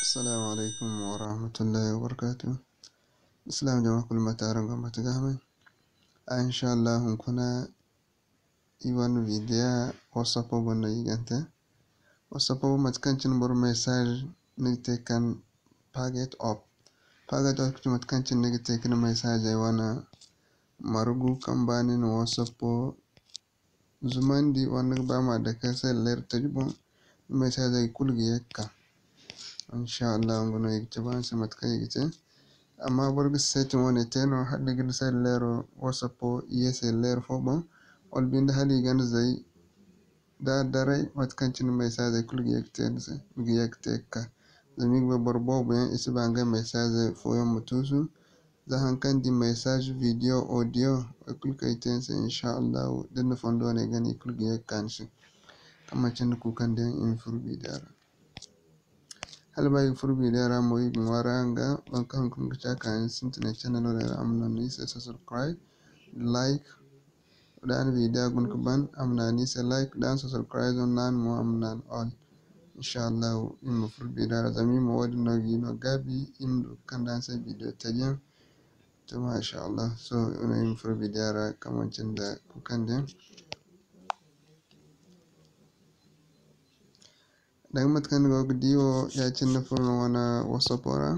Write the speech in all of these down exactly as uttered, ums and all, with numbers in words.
Assalamu alaikum wa rahmatullahi wa barakatuh. Islam jama kulu, mate araŋ go, mate ga hamay? A, insha Allah, hunkuna i wane video WhatsApp boŋ no i gante. WhatsApp boŋ, mate kaŋ cine boro message ni ga te kaŋ paget up. Paget up ga ci mate kaŋ cine ni ga te ka ni message wane margu kaŋ ba ni na WhatsApp zumandi, wala ni ga ba ma dake selleer taji boŋ, ni message kulu ga ye ga ka. Insha Allah, nga no i ga cabe araŋ se mate kaŋ i ga te. Amma boro ga setting wane te no, hala ni ga ni selleero WhatsApp ye selleer fo boŋ, wala binde hala i gonda zay da daray, mate kaŋ cine message kulu ga ye ga te ni se, ga ye ga te ga ka. Zama i ga bay boro boobo yaŋ i si ba ngey message fooyaŋ ma tuusu. Za haŋ kaŋ di message, video, audio, wo kulu kaŋ i te ni se, insha Allahu, da ni na fondo wane gana, i kulu ga ye ga ka ni se. Kaŋ manci nda kuukandiyaŋ i ma furo video ra. Hala ba i ga furo video ra mo, i ga ŋwaaray araŋ ga, boro kaŋ hunkuna ga ci a ka ni sintinay channel wo ra, a ma naŋ ni se subscribe, like, da ni video guna ga ban, a ma naŋ ni se like, da ni subscribe no naŋ mo, a ma naŋ all. Insha Allahu, i ma furo video ra, zama i mo wo-din no ga i no gaabi, i ma du ga kande araŋ se video taji yaŋ. To, masha Allah. So, i ma furo video ra kaŋ manci nda kuukandiyaŋ. Danga mate kaŋ ni go ga di wo, ya-cine ni furo no wane WhatsApp ra.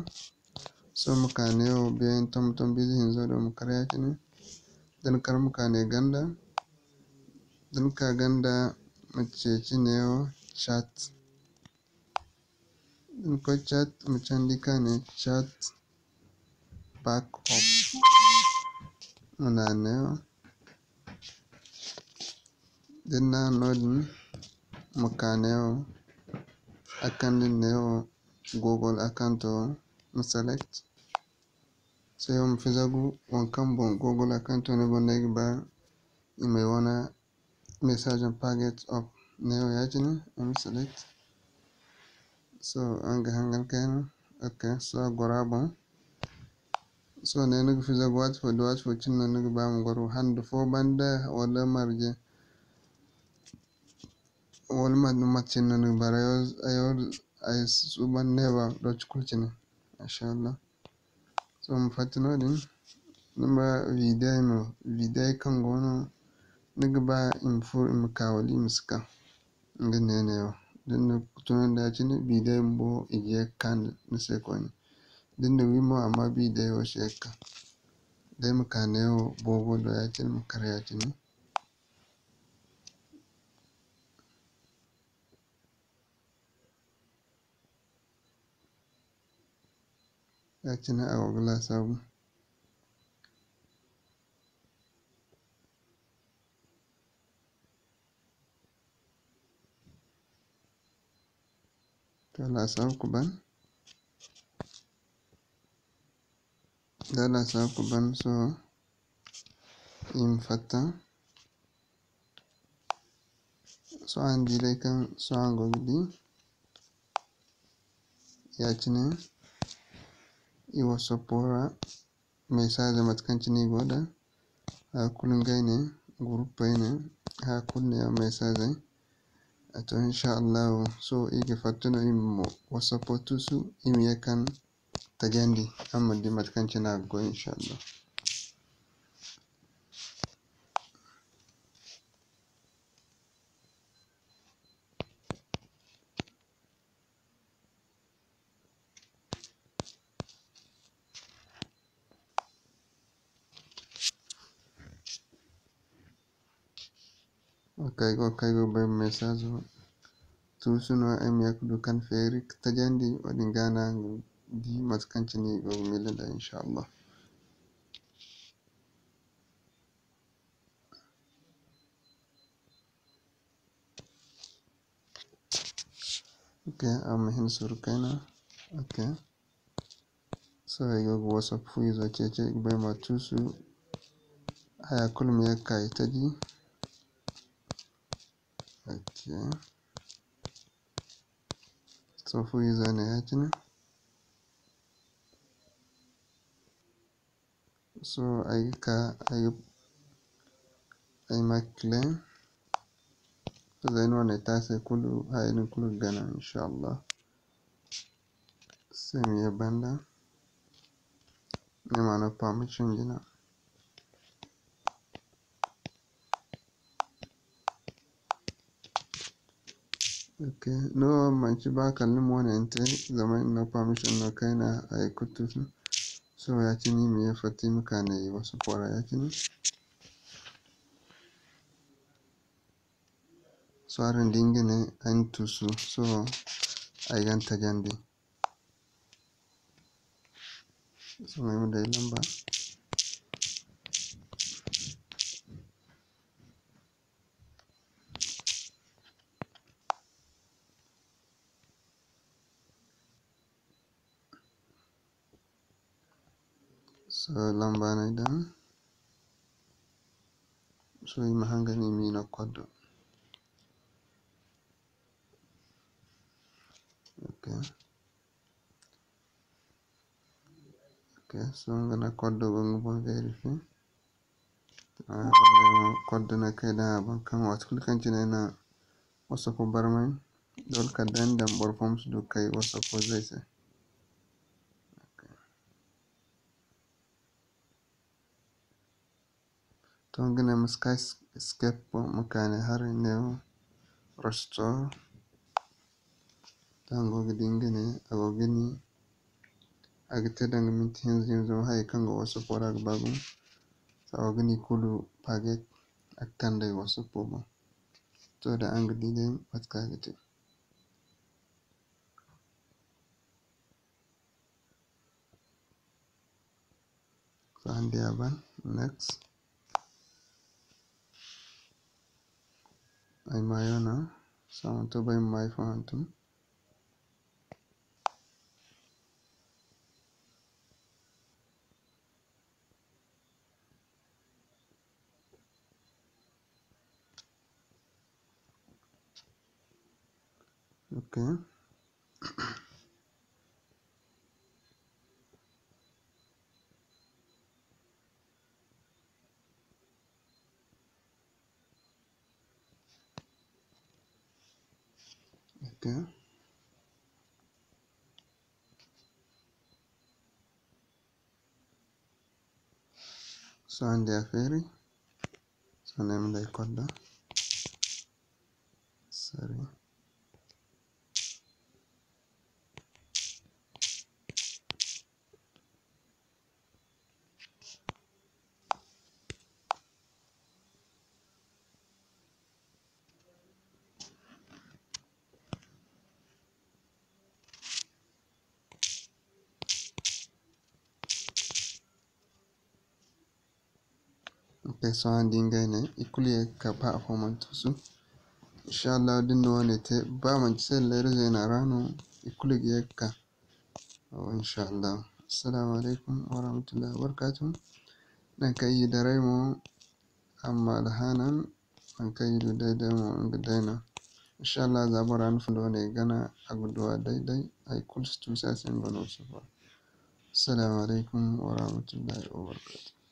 So, ma ka neewo beene tomtom biize hinzo do, ma kar ya-cine. Da ni kar, ma ka ne ganda. Da ni ka ganda, ma ceeci neewo chat. Da ni koy chat, ma candi ka ne chat back up. Ma naŋ neewo. Da ni naŋ noodin, ma ka neewo, a kaŋ da ni neewo Google account wo, ma select. Sohõ ma fizagu waŋ kaŋ boŋ Google account wo ne boŋ no ay ga ba i ma ay wane message package up. Neewo ya-cine, ay ma select. Sohõ araŋ ga hangan kayna. Ok, sohõ a goro a boŋ. Sohõ ne ni ga fizagu waati fo, da waati fo cine no ni ga ba ma goro, hando fo banda wala marje, wala ma-, mate cine no ni ga ba. Ay wo, ay wo, ay suuban neeba lokaci kulu cine. Masha Allah. Sohõ ma fatta noodin, ni ma vidéo mo, vidéo kaŋ go no ni ga ba i ma furo, i ma ka wala i ma si ka. Nga neene wo. Da ni na tunandi ya-cine, vidéo bumbo i ga ye ga ka ni se koyne. Da ni na wi mo, amma vidéo wo si ye ga ka. Day ma ka neewo boobo do ya-cine, ma kar ya-cine. Ya-cine a go ga laasaabu. To, laasaabu ga ban. Da laasaabu ga ban, sohõ i ma fatta. Sohõ araŋ di day kaŋ sohõ araŋ go ga di. Ya-cine, i WhatsApp ra message mate kaŋ cine i go da, haya kulu ngey ne, groupe ne, haya kulu ne yaŋ message. A to, insha Allahu, sohõ i ga fatta no i ma mo WhatsApp tuusu, i ma ye kaŋ tajandi, araŋ ma di mate kaŋ cine a ga goy, insha Allah. Wo kaŋ ay go, kaŋ ay go ga bay message tuusu no, ay ma ye ga du kaŋ feeri ga tajandi, wo-din ga no araŋ ga di mate kaŋ cine i go ga miila nd'a, insha Allah. Ok, a ma hin suuru kayna. Ok. Sohõ ay go ga WhatsApp fu izo ceeci, ay ga bay ma tuusu. Haya kulu ma ye ga ka i taji. Ok. Sohõ fu izo ne ya-cine. Sohõ ay ga ka, ay ga, ay ma clean. Sohõ ay no ne taasey kulu, haya din kulu ga gana, insha Allah. Te ni ye banda. Ni ma no permission jina. Ok, no manci ba kala ni mo ne ni te, zama ni no permission no kayna ay ga tutu. So ya-cine i ma ye fatta i ma ka ne i WhatsApp ra ya-cine. So araŋ di nga ne ay na tuusu, so ay ga ni tajandi. Sohõ ay ma day lamba. So lamba no ay daŋ. So i ma hangan i ma i no koddo. Ok. Ok, so nga na koddo go nga boŋ vérifier. Ah, koddo no kay daŋ a boŋ kaŋ waati kulu kaŋ cine ay na WhatsApp barmay, dole kala day ni daŋ boro fo ma si du kay WhatsApp zay se. Ok. To, nga ne ma si ka escape, ma ka ne haray ne wo restore. To, araŋ go ga di nga ne a go ga ni, a ga te danga minti hinza hinza zama hayey kaŋ go WhatsApp ra ga ba gumo. To, a go ga ni kulu paget a ga kande WhatsApp boŋ. To, da araŋ ga di day mate kaŋ a ga te. Sohõ araŋ di a ban, next. Ay maayo no, sohõ to bay ma maayo fo hantum. Ok. Ok. Sohõ araŋ di a feeri. Sohõ ay ma day kodda. Sorry. Ok, sohõ araŋ di ngey ne, i kulu ye ga ka ba afo mana tuusu. Inshallah da ni na wane te, ba manci se leera zeena ra no, i kulu ga ye ga ka. Oh, inshallah. Assalamu alaikum warahmatullahi wabarakatuh. Nangu kaŋ i daray mo, amma alhaanan nangu kaŋ i du day-day mo, nga day no. Inshallah, za bora na fundo ne gana, a ga du a day-day, hay kulu si tuusu a se nga no sufura. Assalamu alaikum warahmatullahi wabarakatuh.